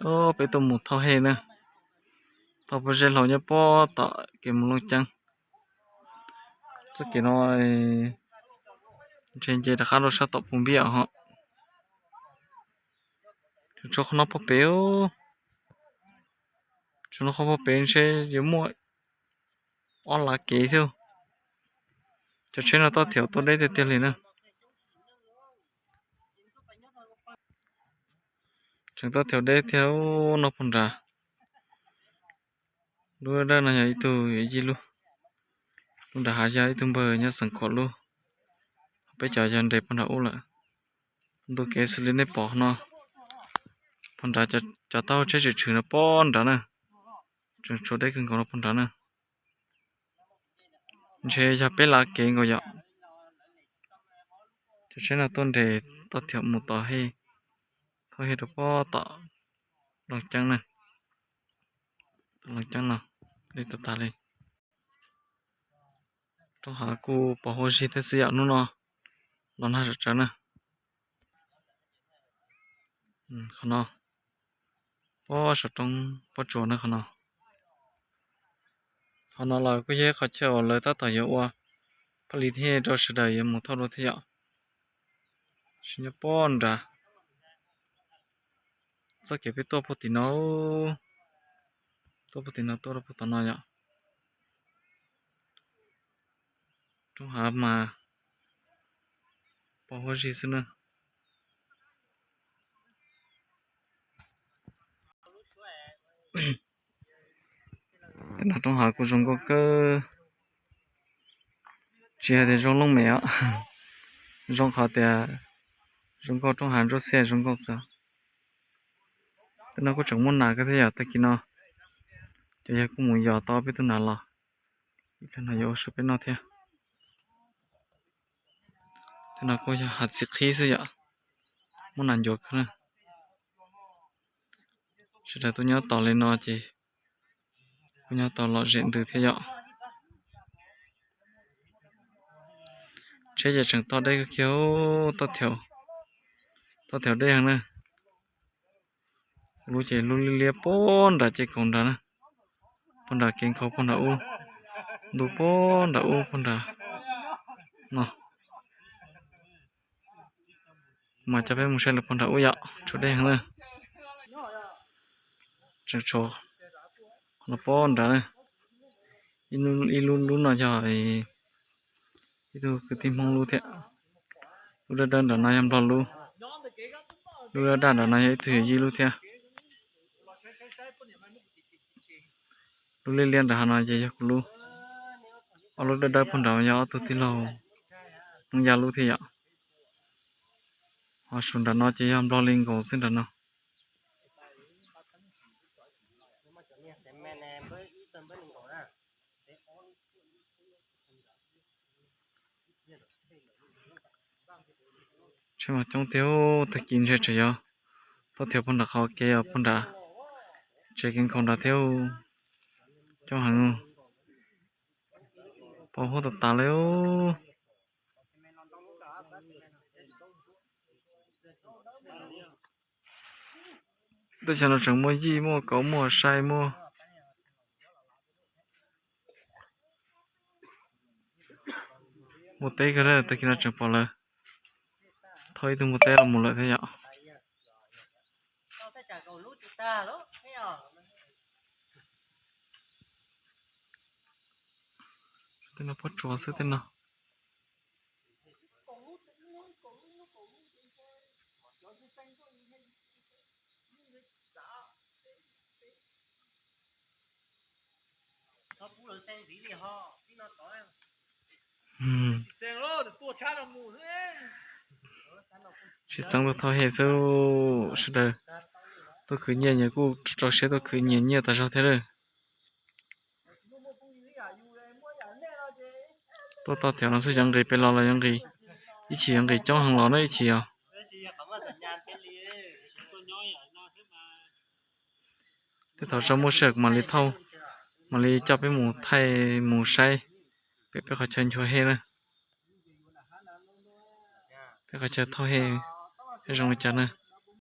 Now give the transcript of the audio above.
Peb tuaj mus thauj hej na, thauj pob zeb hlau nyob pob tom kev mus Looj Ceeb. Txoj kev no ntshe nce rov qab rau sab tom Phu Npiab ho. Tsuas qhov no pob pem, tsuas no qhov pob pem ntshe yuav muaj ob lav kev thiab. Cov tsheb no toj thiab tuaj deb tiag tiag li na. Tseem toj thiab deb thiab no pog nrad. Lub dawb no yog ib tug yij lub, lub nram hav yog ib tug npawg nyob xeem Khuam lub. Peb cov yog nres pog nrad ub lawm. Ntu kev xws li nej pom no, pog nrad cov taub hau tsheb tshwm tshwm no pog nrad na. Tseem tshuav deb kawg nkaus no pog nrad na. Ntshe yog peb lav kev nkaus yom. Cov tsheb no tuaj nres toj thiab mus tom hej, thauj hej rau pob tom Looj Ceeb na. Looj Ceeb no deb tag tag li. Roob hav kuj pos huab zig thiab xwb yom, hnub no los nag tsawv tsawv na. Qhov no, pob saum roob pob tsuas na qhov no. Qhov no los kuj yog ib qhov chaw uas lawv tab tom yuav ua paj li thiab rau sawv daws yuav mus thauj dua thiab yom. Sim nyob pob nrad. Txoj kev peb tuaj puag tim no, tuaj puag tim no tuaj rau puag tom no yom. Roob hav mas pos huab zig xwb na. Tej no roob hav kuj zoo nkauj kawg, tsis hais tias zoo looj mem os, zoo qhov tias zoo nkauj, roob hav ntsuab xiab zoo nkauj xwb. Tej no kuj tseem muaj nas kawg thiab yom, tag kis no ces yog kuj mus yos tau peb tug nas los, ib pliag no yuav ua su peb noj thiab. Tej no kuj yog hav txiv qhib xwb yom, muaj nas ncuav kawg na. Sawv daws tuaj nyob tos li no ces kuj nyob tau lom zem ntws thiab yom. Tsheb ces tseem toj deb kawg kiag, toj thiab deb heev na. Kuv lub ces lub liab liab pob nram ces kaum nrad na, pob nram kev nkhaus pob nram ub, ntu pob nram ub pob nrad no. Mas coj peb mus saib lawv pob nram ub yom, tshuav deb heev na. Tseem tshuav qhov no pob nrad na. Ib lub lub no yog ib tug kwv tij Hmoob lub thiab. Lub dawb dawb nram no yog Nplog lub. Lub daj daj nram no yog ib tug yawm yij lub thiab. Lub liab liab nram hav no ces yog kuv lub. Ob lub dawb dawb puag nrad yog ob tug tij laug Hmoob Yaj lub thiab yom. Ho su nram no ces yog Nplog li nkaus xwb nram no. Tsheb mas coob tiag, tag kis ntshe tseem yuav tuaj thiab puag nram qhov kev os, puag nram tsev kev nkhaus nrad thiab. Coob heev, pos huab tas tas li. Teb chaws no tseem muaj yij muaj kauv muaj sai muaj. Npua teb kawg, tag kis no tseem pom lawv thauj ib tug npua teb los mus lawm thiab yom. Tej no pob tsuas xwb tej no. Sib txeeb tuaj thauj hej xwb, sawv daws tuaj khwv nyiaj, nyias kuj rau siab tuaj khwv nyias nyiaj tas zog thiab lawm. Tuaj toj thiab no xwb, yuav nqis pem los los yuav nqis, ib chim yuav nqis coob heev los na ib chim os. Tej thaum tso muaj sij hawm mam li thauj, mam li coj peb mus thaij mus saib pem peb qhov chaw nchuav hej na. Peb qhov chaw thauj hej zoo li cas na.